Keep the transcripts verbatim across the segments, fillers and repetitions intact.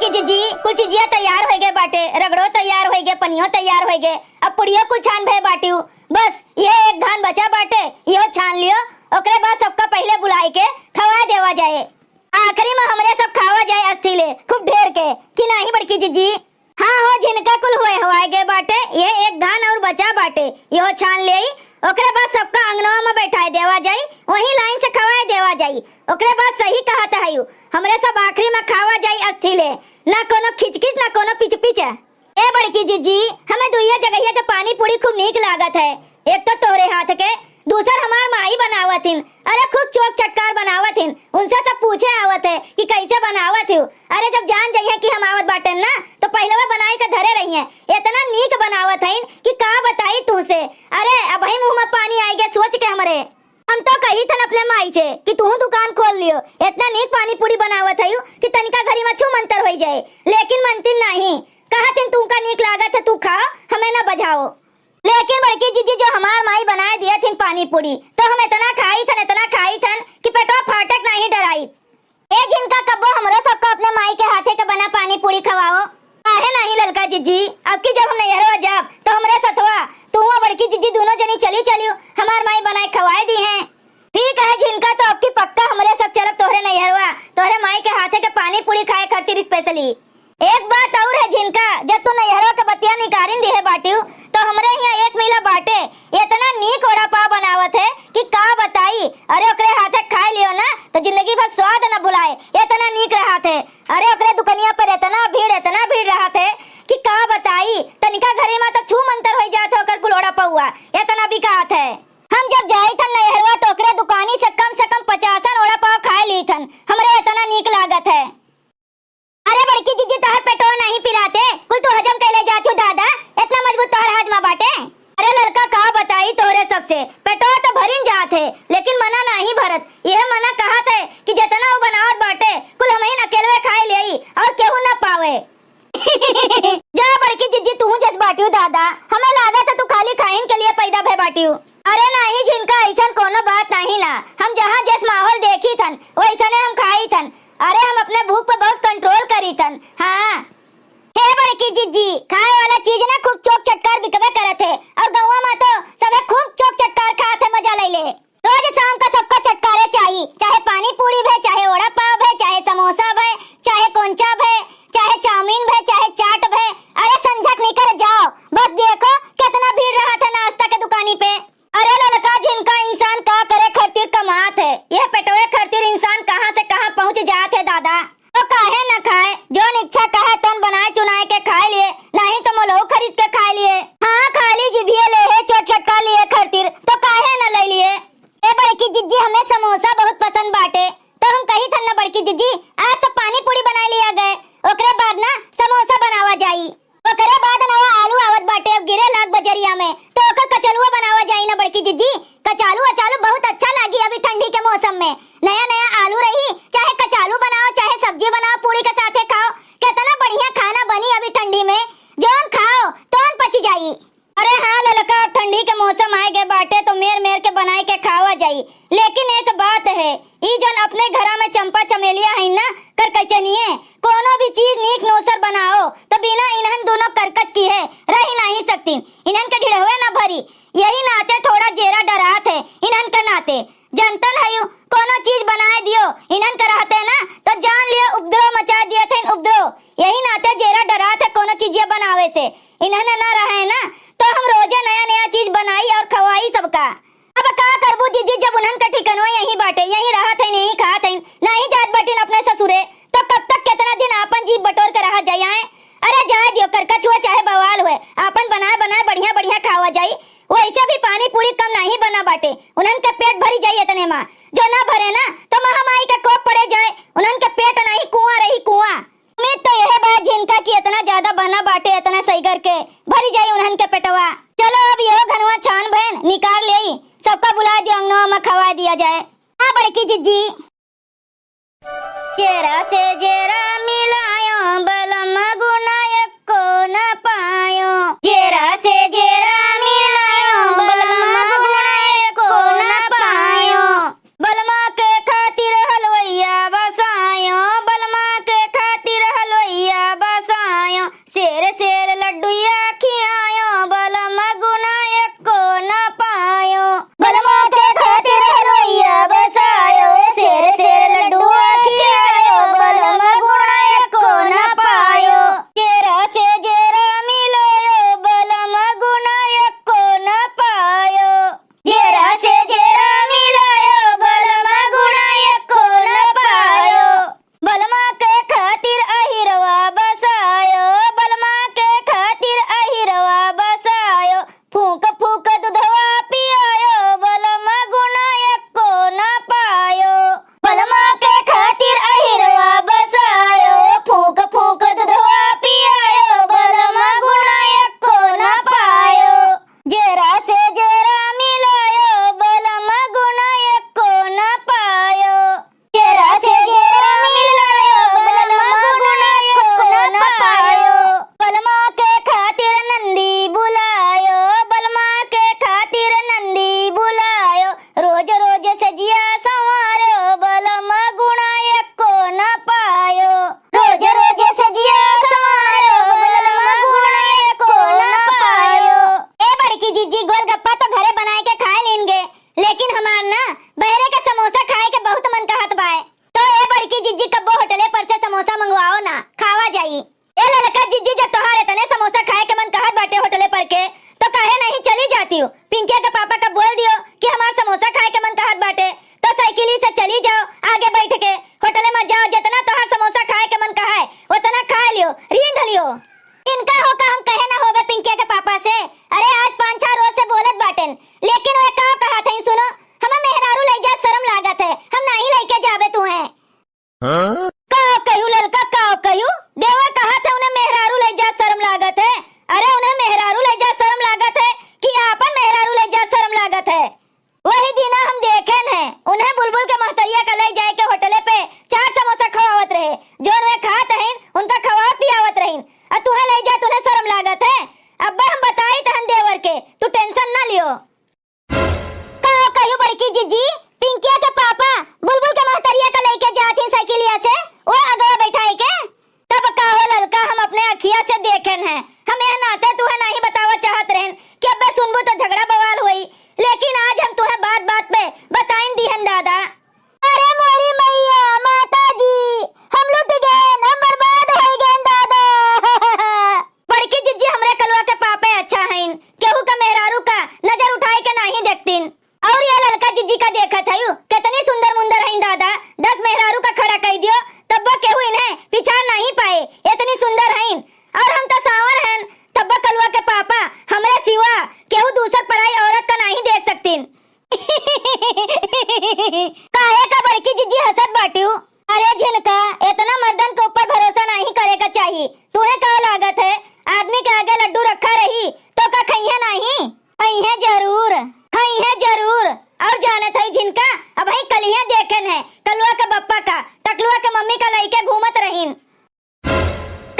जीजी, कुल चीजिया तैयार होइ गए बाटे, रगड़ो तैयार होइ गए, पनियो तैयार होइ गए, अब पुड़ियो कुल छान भए बाटिउ। बस ये एक घान बचा बाटे, इहो छान लियो, ओकरे बाद सबका पहिले बुलाए के खवाए देवा जाए। आखिरी में हमरे सब खावा जाए अस्थि ले, खूब ढेर के, कि नाहीं बड़की जीजी? हाँ हो झिनका, कुल हुए हवाए गए बाटे, ये एक घान और बचा बाटे, इहो छान लेई, ओकरे बाद सबका अंगनवा में बैठाए देवा जाई, वहीं लाइन से खवाए देवा जाई। ओकरे बाद सही कहत हयू, हमरे सब आखिरी में खावा जाई अस्थि ले, ना कोनो खिचखिच, ना कोनो पिचपिच। ए बड़की जीजी, हमें दुइया जगहिया के पानी पूरी खूब नीक लागत है। एक तो तोहरे हाथ के, दूसर हमार माई बनावत हिन। अरे खूब चोख चटकार बनावत हिन। उनसे सब पूछे आवत है कि कैसे बनावत हो। अरे जब जान जइहे कि हम आवत बाटेन ना, तो पहिलवा बनाई के धरे रहिए। इतना नीक बनावत हइन कि का बताई तुहसे। अरे अबही मुँह में पानी आइ गए सोच के हमरे। हम तो कही थन अपने माई से कि तू दुकान खोल लियो, इतना नीक पानी पूरी बनावत हयू कि तनिका घरी में छू मंतर होइ जाए, लेकिन मनतिन नाहीं। कहत हिन तुमका नीक लागत है तू खाओ, हमें ना बझाओ। लेकिन बड़की जीजी जो हमार माई बनाए दिए थिन पानी पूरी, तो हम इतना खाई थन, इतना खाई थन कि पेटवा फाटक नाहीं डराई। ए झिनका, कब्बो हमरो सबका अपने माई के हाथे के बना पानी पूरी खवाओ। काहे नाहीं ललका जीजी, अब की जब हम नैहरवा जाब तो हमरे सथवा तू और बड़की जीजी दोनों जनी चली चलियो, हमार माई बनाए खवाए दिहे। ठीक है झिनका, तो अब की पक्का हमरे सब चलब तोहरे नैहरवा, तोहरे माई के हाथे के पानी पूरी खाए खातिर specially। एक बात और है झिनका, जब तू नैहरवा के बतिया निकारिन दिहे बाटिउ, तो हमरे हियाँ एक मिला बाटे, इतना नीक वड़ा पाव बनावत है कि का बताई। अरे ओकरे हाथे खाए लियो ना, तो जिंदगी भर स्वाद न भुलाए, इतना नीक रहत है। अरे ओकरे दुकनिया पर इतना भीड़, इतना भीड़ रहत है कि का बताई। तनिका घरी में तो छू मंतर होइ जात है ओकर कुल वड़ा पौआ, इतना बिकात है। हम जब जाई थन नैहरवा तो ओकरे दुकानी से कम से कम पचासन वड़ा पाव खाए ली थन, हमरे इतना नीक लागत है। अरे बड़की जीजी, तोहर पेटवा नाहीं पिराते, कुल तू हजम कैले जात हो दादा, इतना मजबूत तोहर हाजमा बाटे। अरे ललका, का बताई तोहरे सबसे, पेटवा तो भरिन जात है, लेकिन मना नाहीं भरत। यह मना कहत है कि जितना वो बनावत बाटे, कुल हमहिन अकेलवे खाए लेई और केहू ना पावे। जा बड़की जीजी, तू जस बाटियो दादा, हमें लागत है तू खाली खाइन के लिए पैदा भय बाटियो। अरे नाहीं झिनका, ऐसन कोनो बात नाहीं ना, हम जहाँ जस माहौल देखी थन, वैसने हम खाई थन। अरे हम अपने भूख पे बहुत control करी थन। हाँ। हे बड़की जिज्जी, खाए वाला चीज ना खूब चोक चटकार बिकबे करत है, और गौवा मा तो सबे खूब चोक चटकार खात है, मजा ले ले। रोज शाम का सबका चटकारे चाही, चाहे पानी पूरी भे, चाहे ओड़ा पाव भे, चाहे समोसा भे, चाहे कोंचा भे, चाहे चाउमीन भे, चाहे चाट भे। अरे संझक निकर जाओ, बस देखो कितना भीड़ रहत है नाश्ता के दुकानी पे। अरे ललका, जिनका इंसान का करे खातिर कमात है, यह पेटवे खातिर इंसान कहाँ से कहाँ पहुँच जात है दादा। तो काहे न खाए, जौन इच्छा कहे तौन बनाए चुनाए के खाए लिए, नहीं तो मोलहू खरीद के खाए लिए। हाँ, खाली जिभिए ले है चोट चटका लिए खातिर, तो काहे न ले लिए। ए बड़की जिज्जी, हमें समोसा बहुत पसंद बाटे, तो हम कही थन न बड़की जिज्जी, आज तो पानी पूरी बनाए लिया गए, ओकरे बाद ना समोसा बनावा जाई। ओकरे बाद नवा आलू आवत बाटे, अब गिरे लाग बजरिया में, तो ओकर कचलुआ बनावा जाई ना बड़की जिज्जी। कचालू अचालू बहुत अच्छा लागी अभी ठंडी के मौसम में। नया नया आलू रही, चाहे कचालू बनाओ, चाहे सब्जी बनाओ, पूरी के साथे खाओ, कितना बढ़िया खाना बनी अभी ठंडी में। जौन खाओ, तौन पची जाई। अरे हाँ ललका, अब ठंडी के मौसम आए गए बाटे, तो मेर मेर के बनाए के खावा जाई। लेकिन एक बात है, ई जौन अपने घरा में चंपा चमेलिया है ना, करकचनिए, कोनो भी चीज नीक नोसर बनाओ, तो बिना इन्हन दोनों करकच किहे रही नहीं सकतीन। इन्हन के ढिढ़वे ना भरी, यही नाते थोड़ा जेरा डरात है, इन्हन के नाते। जनतन हयू, कोनो चीज बनाए दियो, इन्हन के रहते ना, तो जान लियो उपद्रव मचा दिए थे, उपद्रव। यही नाते जेरा डरात है कोनो चीजिया बनावे से। इन्हन ना रहे ना, तो हम रोजे नया नया चीज बनाई और खवाई सबका। अब का करबू जिज्जी, जब उन्हन का ठिकनवा यहीं बाटे, यहीं रहत है, यहीं खात है, नहीं जात बाटिन अपने ससुरे, तो कब तक कितना दिन आपन जीभ बटोर के रहा जाए? अरे जाए दियो, करकच हुए चाहे बवाल हुए, आपन बनाए बनाए बढ़िया बढ़िया खावा जाई। वैसे भी पानी पूरी कम नहीं बना बाटे, उन्हन के पेट भरी जाई इतने मा। जो ना भरे ना, तो महामाई के कोप पड़े जाए, उन्हन के पेट नहीं कुआं रही कुआं। उम्मीद तो यह बा जिनका कि इतना ज्यादा बहना बाटे, इतना सही करके भरी जाई उन्हन के पेटवा। चलो अब यह घनवा छान भैन निकाल लेई, सबका बुला दियो अंगनवा में खवा दिया जाए। हाँ बड़की जिज्जी। जेरा से जेरा मिलायो, बलम गुना एको न पायो। जेरा से जेरा मिलायो, बलम गुना एको न पायो। बलमा के खातिर हलवैया बसायो, बलमा के खातिर हलवैया का हो, का हम कहे ना होबे पिंकिया के पापा से? अरे, आज पाँच छह रोज से बोलत बाटेन, लेकिन वे का कहत हईं, सुनो, हमें मेहरारू लइ जा शरम लागत है, हम नाहीं लइके जाबे तुहें। हाँ? का कहू ललका, का कहू? देवर कहत है उन्हें मेहरारू लइ जा शरम लागत है। अरे, उन्हें मेहरारू लइ जा शरम लागत है कि आपन मेहरारू लइ जा शरम लागत है? वही दिना हम देखेन है, उन्हें बुलबुल के महतरिया का लइ जाए के होटले पे चार समोसा खवावत रहे, जौन वे खात हईन, उनका खवावत पियावत रहीन। अ तुहें लइ जाए, तुहें शरम लागत है? अब्बे हम बताई तहन देवर के, तू tension ना लियो। का कहू बड़की जिज्जी, पिंकिया के पापा बुलबुल के महतरिया का लइके जात ही साइकिलिया से, वो अगवा बैठाए के। तब का हो ललका, हम अपने अखिया से देखेन है, हम यह नाते तुहें नाहीं बतावा चाहत रहेन कि अब्बे सुनबू तो झगड़ा बवाल होई, लेकिन आज हम तुहें बात बात पे बताइन दीहन दादा। अरे मोरी मैया, माता जी, हम लुट गएन, हम बर्बाद होइ गएन दादा। बड़की जिज्जी हमरे कलुआ के पापे अच्छा हईन, केहू का मेहरारू का नजर उठाए के नाहीं देखतीन। और ये ललका जिज्जी का देखत हयू, कितनी सुंदर मुंदर हईन दादा, दस मेहरारू का खड़ा कइ दियो, तब्बो केहू इन्हें पिछाड़ नाहीं पाए, इतनी सुंदर हईन। और हम तो सांवर हन, तब्बो कलुआ के पापा हमरे सिवा केहू दूसर पराई औरत का नाहीं देख सकतीन। काहे का बड़की जिज्जी हंसत बाटिउ? अरे झिनका, इतना मर्दन के ऊपर भरोसा नाहीं करे का चाही। तुहें का लागत है, आदमी के आगे लड्डू रखा रही तो का खइहें नाहीं? खइहें जरूर, खइहें जरूर। और जानत है झिनका, अबहीं कलिहें देखेन है कलुआ के बप्पा का टकलुआ के मम्मी का लइके घूमत रहीन।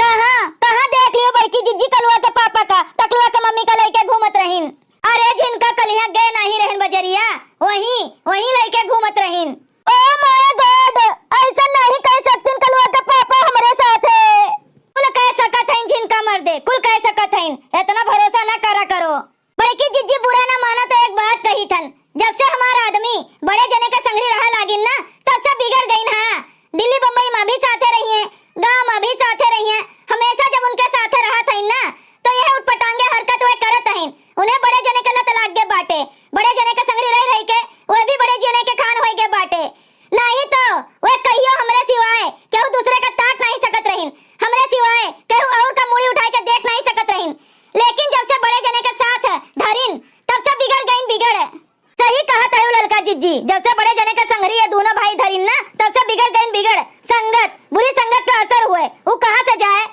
कहाँ, कहाँ देख लियो बड़की जिज्जी कलुआ के पापा का, टकलुआ के मम्मी का लइके घूमत रहीन? अरे झिनका, कलिहा गए नाहीं रहेन बजरिया, वहीं, वहीं लइके घूमत रहीन। Oh my God, अइसन नाहीं कह सकतीन कलुआ के पापा हमरे साथे। कुल कह सकत हईन झिनका मर्दे, कुल कह सकत हईन, इतना भरोसा ना करा करो। बड़की जिज्जी बुरा ना माना तो एक बात कही थन, जब से हमार आदमी बड़े जने के संगरी रहा लागिन ना, तब से बिगड़ गइन। हाँ, दिल्ली बम्बई मा भी साथे रहिए, गाँव मा भी साथे रहिए, हमेशा जब उनके साथे रहत हईन ना, तो यह उटपटांगे हरकत वे करत हईन। उन्हें बड़े जने के लत लाग गए बाटे, बड़े जने के संगरी रह रह के वे भी बड़े जने के खान होइ गए बाटे। नाहीं तो वे कहियो हमरे सिवाय केहू दूसरे का ताक नाहीं सकत रहीन, हमरे सिवाय केहू और का मूड़ी उठाए के देख नाहीं सकत रहीन। लेकिन जब से बड़े जने के साथ धरिन, तब से बिगड़ गइन बिगड़। सही कहत हयू ललका जिज्जी, जब से बड़े जने के संगरी ये दूनो भाई धरिन ना, तब से बिगड़ गइन बिगड़। संगत, बुरी संगत का असर हुए, उ कहाँ से जाए?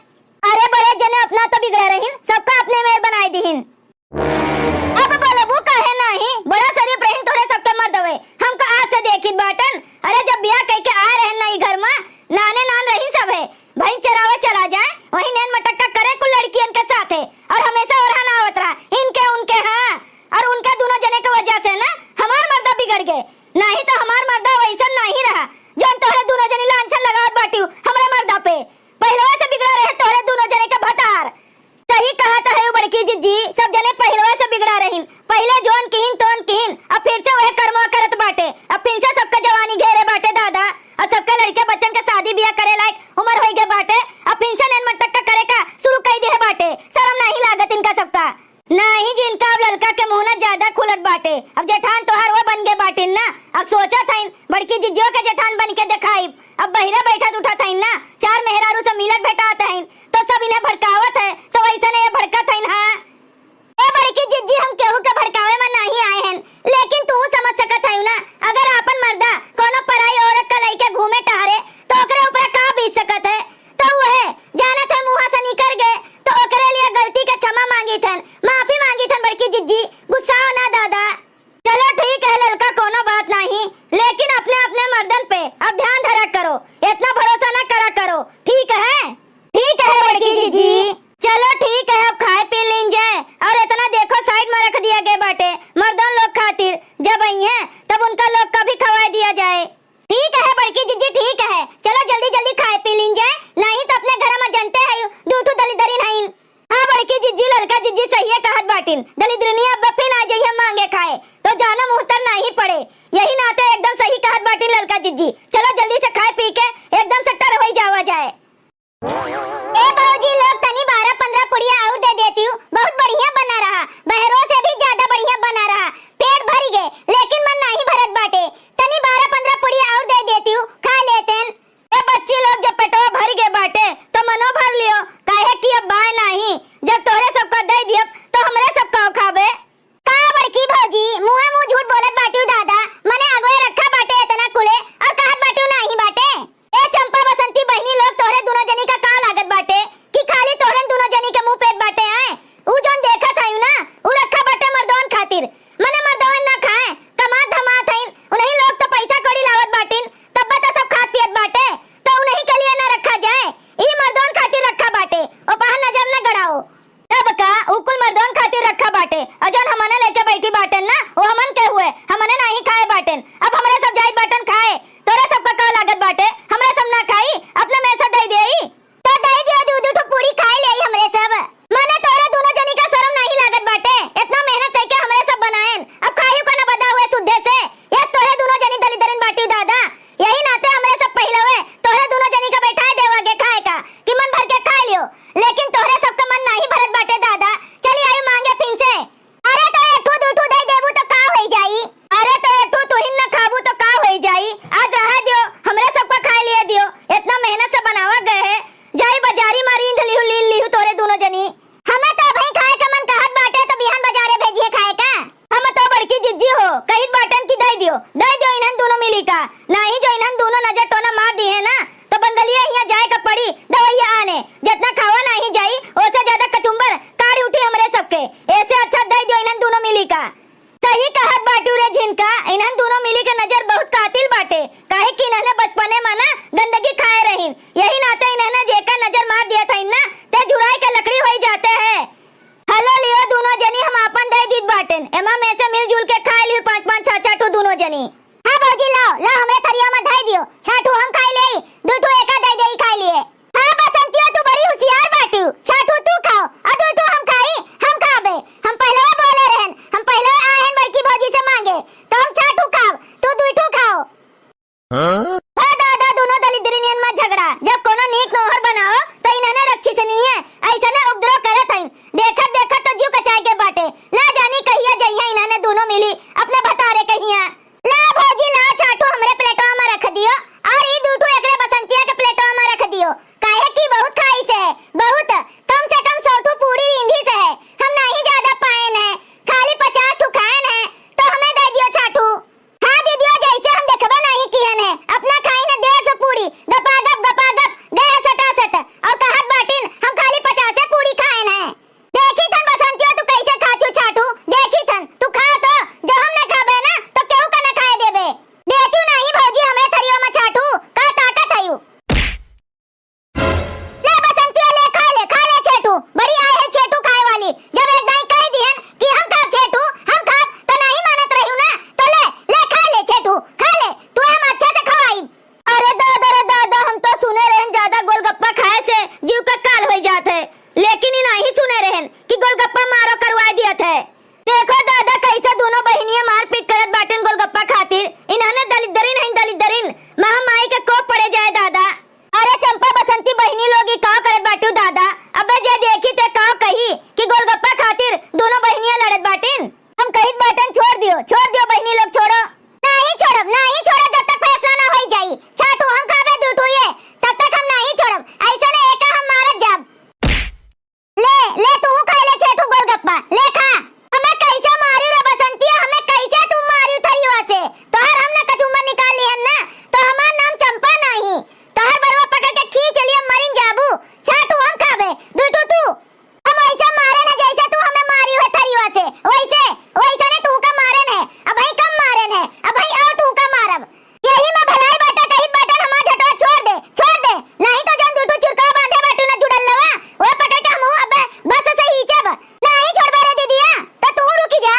अरे बड़े जने अपना तो बिगड़े रहीन, सबका अपने मेर बनाए दिहिन। अब बोलबू काहे नाहीं? बड़ा शरीफ रहीन तोहरे सबके मर्दवे। हम का आज से देखित बाटन। अरे जब बियाह कइके आए रहेन ना ई घर मा, नाने नान रहीन सभे। भैंस चरावे चला जाए, वहीं नैन मटक्का करे कुल लड़कियन के साथे। और हमेशा ओरहन आवत रहा, इनके उनके, हाँ। और उनके दूनो जने के वजह से ना हमार मर्दा बिगड़ गए। नाहीं तो हमार मर्दा वइसन नाहीं रहा, जौन तोहरे दूनो जनी लांछन लगावत बाटिउ हमरे मर्दा पे। पहिलवा से बिगड़ा रहे तोहरे दूनो जने के भतार। सही कहत हयू बड़की जिज्जी, सब जने पहिलवा से बिगड़ा रहीन। पहिले जौन किहिन तौन किहिन, अब फिर से वह कर्मवा करत बाटे। अब फिर से सबका जवानी घेरे बाटे दादा, अब सबके लड़के बच्चन के शादी बियाह करे लायक उमर होइ गए बाटे। अब फिर से नैन मटक्का करे का शुरू कइ दिहे बाटे। शरम नाहीं लागत इनका सबका? नाहीं झिनका, अब ललका के मुँह ना ज्यादा खुलत बाटे। अब जेठान तोहार वो बन गए बाटिन ना, अब सोचत हईन बड़की जिज्जियो के जेठान बन के देखाइब। अब बहिरे बैठत उठत हईन ना, चार मेहरारू से मिलत भेटात हईन, तो सब इन्हें भड़कावत है, तो वइसने ये भड़कत हईन। हाँ, ए बड़की जिज्जी, हम केहू के भड़कावे मा नाहीं आए हन, लेकिन तू समझ सकत हयू ना, अगर आपन मर्दा कोनो पराई औरत का लइके घूमे टहरे, तो ओकरे ऊपर का बीत सकत है? तो उहे जानत है, मुँहा से निकर गए, तो ओकरे लिए गलती के क्षमा मांगित हन, माफी मांगित हन बड़की जिज्जी, गुस्साओ ना दादा। चलो ठीक है ललका, कोनो बात नाहीं, लेकिन अपने अपने मर्दन पे अब ध्यान धरा करो, इतना भरोसा ना करा करो, ठीक है? ठीक है बड़की जिज्जी। चलो ठीक है, अब खाए पी लीन जाए, और इतना देखो side मा रख दिया गए बाटे मर्दन लोग खातिर, जब अइहें तब उनका लोग का भी खवाए दिया जाए। ठीक है बड़की जिज्जी, ठीक है, चलो जल्दी जल्दी खाए पी लीन जाए, नाहीं तो अपने घर मा जनते हयू, दू ठू दलिद्दरिन हईन। हाँ बड़की जिज्जी, ललका जिज्जी सहिए कहत बाटिन, दलिद्दरिनिया अब फिन आ जइहें मांगे खाए, तो जानो मुँह तर नाहीं पड़े। यही नाते एकदम सही कहत बाटिन ललका जिज्जी। चलो जल्दी से खाए पी के एकदम से टर होइ जावा जाए। ए भौजी लोग, तनी बारह पन्द्रह पुड़िया और दे देतिउ, बहुत बढ़िया बना रहा, बहरो से भी ज्यादा बढ़िया बना रहा। पेट भरि गए, लेकिन मन नाहीं भरत बाटे। तनी बारह पन्द्रह पुड़िया और दे देतिउ, खा लेतेन। ए बच्ची लोग, जब पेटवा भरि गए बाटे, तो मनो भर लियो, काहे कि अब बाय नाहीं। नोहर बनाओ तो इन्हने रक्षिसनिये ऐसने उपद्रव करत हईं। देखत देखत तो जीव कचाए के बाटे। ना जानी कहिया जइहें इन्हने दूनो मिली अपने भतारे कहिया। ला भौजी, ला छाटू हमरे प्लेटवा में रख दियो, और ई दू ठू एकरे बसंतिया के प्लेटवा में रख दियो, काहे कि बहुत खाइस है, बहुत। कम से कम सौ ठू पूड़ी रींधिस है, हम नाहीं ज्यादा पाएन है, खाली पचास ठू खाएन है, तो हमें दे दियो छाटू। हाँ दीदियो, जैसे हम देखबे नाहीं किहन है, अपना खाइन है डेढ़ सौ पूड़ी, गपागप गपागप गए सटासट, और कहत बाटिन हम खाली पचासे पूड़ी खाएन है। देखी थन बसंतियो, तू कैसे खात हो छाटू, देखी थन, तू खा तो, जो हम न खाबे ना, तो केहू का न खाए देबे। देती नाहीं भौजी हमरे थरियो में छाटू, का ताकत है यू? ले बसंतिया, ले खा ले, खा ले छेटू, बड़ी आए है छेटू खाए वाली। जब एक दाई कह दिहन कि हम खाब छेटू, हम खाब, तो नाहीं मानत रहियो ना, तो ले, ले खा ले छेटू, खा ले, तू हम अच्छा से खवाई। अरे दादा रे दादा, हम तो सुने रहन ज्यादा गोलगप्पा खाए से जीव का काल होइ जात है, लेकिन ई नाहीं सुने रहन कि गोलगप्पा मारो करवाए दियत है। देखो दादा, कैसे दूनो बहिनिया मारपीट करत बाटिन गोलगप्पा खातिर। इन्हने दलिद्दरिन हईं, दलिद्दरिन। महामाई के कोप पड़े जाए दादा। अरे चंपा बसंती बहिनी लोग, ई का करत बाटिउ दादा? अबे जे देखी ते का कही कि गोलगप्पा खातिर दूनो बहिनिया लड़त बाटिन। हम कहित बाटन, छोड़ दियो, छोड़ दियो बहिनी लोग, छोड़ो। नाहीं छोड़ब, नाहीं छोड़ब, जब तक फैसला ना होई जाई। छाटू हम खाबे दू ठू ये, तब तक हम नाहीं छोड़ब। ऐसे ने एका हम मारत जाब। ले, ले तू खा ले छेटू गोलगप्पा, ले खा। हमें कैसे मारी रे बसंतिया, हमें कैसे तू मारी थरिया से? तोहर हम ना कचुम्बर निकाल लिहन ना, तो हमार नाम चंपा नाहीं। तोहर बरवा पकड़ के खींच लिए, मरिन जाबू। छाटू हम खाबे, दू ठू तू। हम ऐसे मारे ना जैसे तू हमें मारी है थरिया से, वैसे, वैसे ने तू का मारे ने। अबहीं कम मारे ने, अबहीं और तू का मारब। यही में भलाई बाटे, कहित बाटन हमार झटवा छोड़ दे, छोड़ दे, नाहीं तो जौन दू ठू चुरका बांधे बाटू ना जुड़ल लवा, वो पकड़ के हमहू अबे बस से खींचब। नाहीं छोड़बे रे दीदिया, तो तू रुकी जा।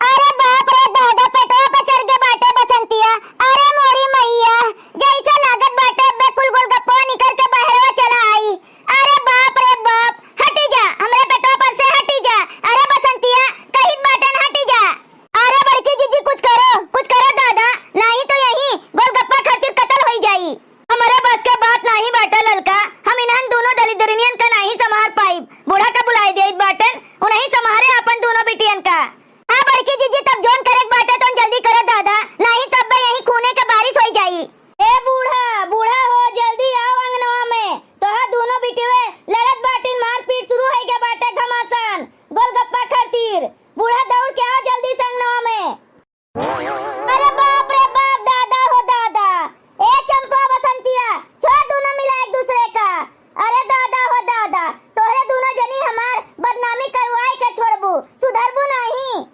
अरे बाप रे दादा, पेटवा पे चढ़ के बाटे बसंतिया। अरे मोरी मैया, जैसे लागत बाटे अबे कुल गोलगप्पा निकल के बहरवा चला आई। अरे बाप रे बाप, हटी जा, हमरे पेटवा पर से हटी जा। अरे बसंतिया, कहित बाटन हटी जा। अरे बड़की जीजी, कुछ करो, कुछ करो दादा, नाहीं तो यही गोलगप्पा खातिर कत्ल होई जाई। हमरे बस के बात नाहीं बाटे ललका, हम इन्हन दूनो दलिद्दरिनियन का नाहीं सम्हार पाइब। बूढ़ा का बुलाई देइत बाटन, उन्हीं सम्हारे आपन दूनो बिटियन का। हाँ बड़की जीजी, तब जौन करेक बाटे तौन जल्दी करो दादा, नाहीं तब बे यहीं खूने के बारिश होई जाई। ए बूढ़ा, बूढ़ा हो, जल्दी आओ अंगनवा में, तोहार दूनो बिटिवे लड़त बाटिन, मारपीट शुरू होई गए बाटे घमासान गोलगप्पा खातिर। बूढ़ा दौड़ के आओ जल्दी से अंगनवा में। अरे बाप रे बाप, दादा हो दादा। ए चंपा बसंतिया, छोड़ दूनो मिला एक दूसरे का। अरे दादा हो दादा, तोहरे दूनो जनी हमार बदनामी करवाए के छोड़बू, सुधरबू नाहीं।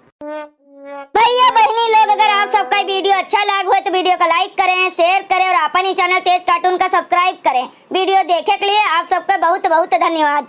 भैया बहिनी लोग, अगर आप सबका वीडियो अच्छा लाग हो तो वीडियो का like करें, share करें और अपन ही channel तेज cartoon का subscribe करें। वीडियो देखे के लिए आप सबका बहुत बहुत धन्यवाद।